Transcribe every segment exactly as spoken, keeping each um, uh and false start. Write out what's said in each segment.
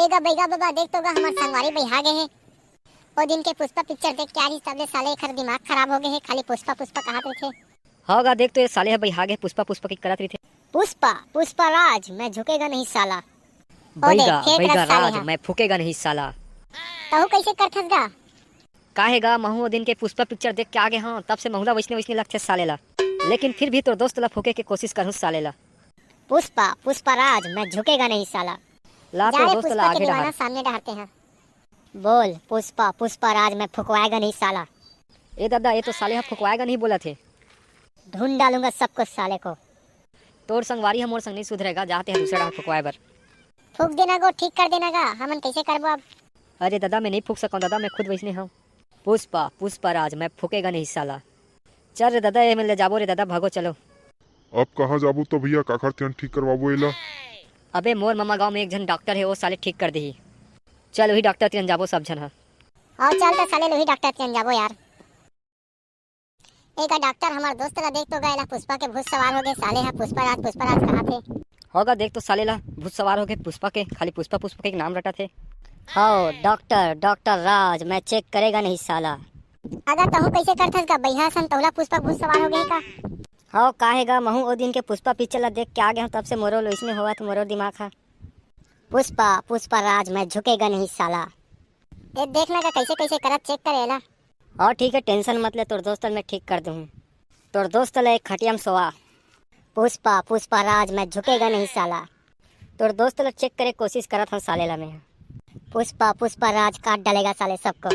ए गा बइगा बबा, देख तो गा, हमर संगवारी बइहा गे हे। ओ दिन के पुष्पा पिक्चर देख के आ रहिस, तब ले साले एखर दिमाग खराब हो गे हे, खाली पुष्पा पुष्पा कहत रहिथे। हव गा, देख तो ये साले ह बइहा गे, पुष्पा पुष्पा के करत रहिथे। पुष्पा, पुष्पा राज, मैं झुकेगा नहीं साला। ओ देख, बइगा, फेंक बइगा रस साले राज, ह। मैं फूकेगा नहीं साला। तहू कइसे करथस गा? काहे गा, महू ओ दिन के पुष्पा पिक्चर देख के आ गे हंव, तब से महू ला वइसने वइसने लगथे साले ला। लेकिन फिर भी तोर दोस्त ला फूके के कोशिश करहूं साले ला। पुष्पा, पुष्पा राज, मैं झुकेगा नहीं साला। ला जा तोर रे दोस्त ला पुष्पा के आगे दीवाना डहार। सामने डहारते हैं। बोल पुष्पा, पुष्पा राज, मैं फुकवाएगा नहीं साला। ए ददा, ये तो साले ह फुकवाएगा नहीं बोलत हे। ढूंढ डालूंगा सबको साले को। तोर संगवारी ह मोर संग नहीं सुधरेगा, जाते हैं दूसरा डहार फुकवाए बर। फूक देना गो, ठीक कर देना गा, हमन कइसे करबो अब? अरे ददा, मैं नहीं फूक सकंव ददा, मैं खुद वइसने हंव। पुष्पा, पुष्पा राज, मैं फूकेगा नहीं साला। चल रे ददा, ये में ले जाबो रे ददा, भागो चलो। अब कहाँ जाबो तो भैया, काखर तियन ठीक करवाबो एला? अबे मोर ममा गांव में एक झन डॉक्टर हे, वो साले ठीक कर देही। चल वही डॉक्टर तियन जाबो सब झन ह। आओ चल तो साले वही डॉक्टर तियन जाबो यार। ए गा डॉक्टर, हमर दोस्त ला देख तो गा, एला पुष्पा के भूत सवार हो गे, साले ह पुष्पा राज, पुष्पा राज कहत हे। हव गा, देख तो साले ला, भूत सवार हो गे पुष्पा के, खाली पुष्पा पुष्पा के नाम रटत हे। हव डॉक्टर, डॉक्टर राज, मैं चेक करेगा नहीं साला। अगा तहू कइसे करथस गा बइहा सन, तहू ला पुष्पा के भूत सवार हो गे हे का? हव काहे गा, महू ओ दिन के पुष्पा पिक्चर ला देख के आ गे हंव, तब से मोरो लो इसने होवत मोरो दिमाग ह। पुष्पा, पुष्पा राज, मैं झुकेगा नहीं साला। ए देख ना गा कइसे कइसे करत, चेक कर एला। हव ठीक हे, टेंशन मत ले, तोर दोस्त ल मैं ठीक कर दूहूं। तोर दोस्त ल एक खटिया म सोवा। पुष्पा, पुष्पा राज, मैं झुकेगा नहीं साला। तोर दोस्त ल चेक करे कोशिश करत हंव साले ला मैं। पुष्पा, पुष्पा राज काट डालेगा साले सबको।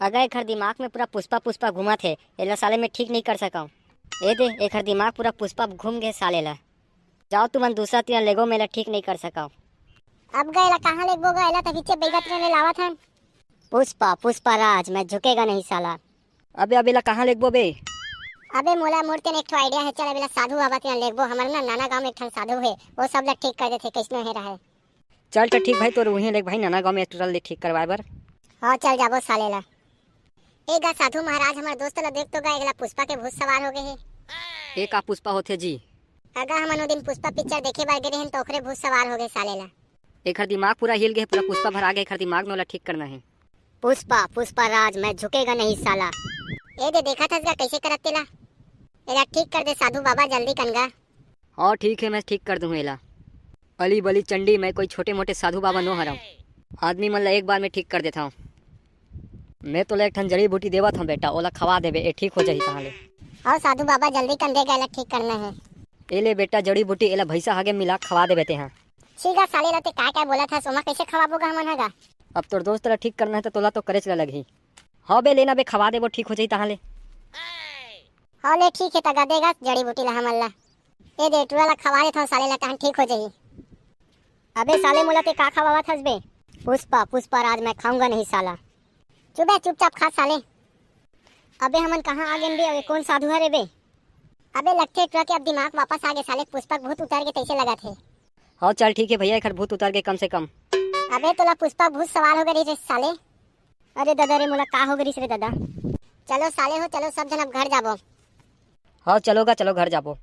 अगर एखर दिमाग में पूरा पुष्पा पुष्पा घूमत हे, एला साले मैं ठीक नहीं कर सकंव। ए दे, एखर दिमाग पूरा पुष्पा घूम गे साले ला। जाओ तुमन दूसरा तियन लेगो, मैं एला ठीक नहीं कर सकंव। अब गा एला कहाँ लेगबो गा, एला त पीछे बइगा तियन ले लावत हन। पुष्पा, पुष्पा राज, मैं झुकेगा नहीं साला। अबे, अबे एला कहाँ लेगबो बे? अबे मोला मोर तेन एक ठो आइडिया हे, चल अबे एला साधु बाबा तियन लेगबो, हमर ना नाना गांव में एक ठन साधु हे, वो सब ला ठीक कर देथे, कइसनो हे रहे। चल त ठीक भाई, तोर उहें लेग भाई, नाना गांव में एक ठो ले ठीक करवाए बर। हव चल जाबो साले ला। ए गा साधु महाराज, हमर दोस्त ला देख तो गा, एला पुष्पा के भूत सवार हो गे हे। ए का पुष्पा होथे जी? अगा हमन ओ दिन पुष्पा पिक्चर देखे बर गे रहेन त ओखरे भूत सवार हो गे साले ला। एखर दिमाग पूरा हिल गे, पूरा पुष्पा भरा गे एखर दिमाग में, ओला ठीक करना हे। पुष्पा, पुष्पा राज, मैं झुकेगा नहीं साला। ए दे देखत हस गा कइसे करत तेला। एला ठीक कर दे साधु बाबा जल्दी कन गा। हव ठीक हे, मैं ठीक कर दूहूं एला। अली बली चंडी, मैं कोई छोटे मोटे साधु बाबा नो हरंव। आदमी मन ला एक बार में ठीक कर देथंव। मैं तोला एक ठन जड़ी बूटी देवत हंव बेटा, ओला खवा देबे, ए ठीक हो जाही तहां ले। हव साधु बाबा जल्दी कन दे गा, एला ठीक करना हे। ए ले बेटा जड़ी बूटी, एला भइसा हागे मिला खवा देबे तेहां। छी गा साले ला, ते काय काय बोलत हस, ओमा कइसे खवाबो गा हमन ह गा? अब तोर दोस्त ला ठीक करना हे त तोला तो करेच ला लगही। हव बे, लेना बे, खवा देबो, ठीक हो जाही तहां ले। हव ले ठीक हे, त गा दे गा जड़ी बूटी ला हमन ला। ए दे टुरा ला खवा देथंव साले ला, तहां ठीक हो जाही। अबे साले मोला ते का खवावत हस बे? पुष्पा, पुष्पा राज मैं खाऊंगा नहीं साला। चुप बे, चुपचाप खा साले। अबे हमन कहाँ आ गेन बे? अबे कौन साधु हरे बे? अबे लगथे टुरा के अब दिमाग वापस आ गे साले, पुष्पा के भूत उतर गे तइसे लगत हे। हव चल ठीक हे भैया, एखर भूत उतर गे कम से कम। अबे तोला पुष्पा के भूत सवार हो गे रहिस रे साले। अरे ददा रे, मोला का हो गे रहिस रे ददा? चलो साले हो, चलो सब झन अब घर जाबो। हव चलो गा, चलो घर जाबो।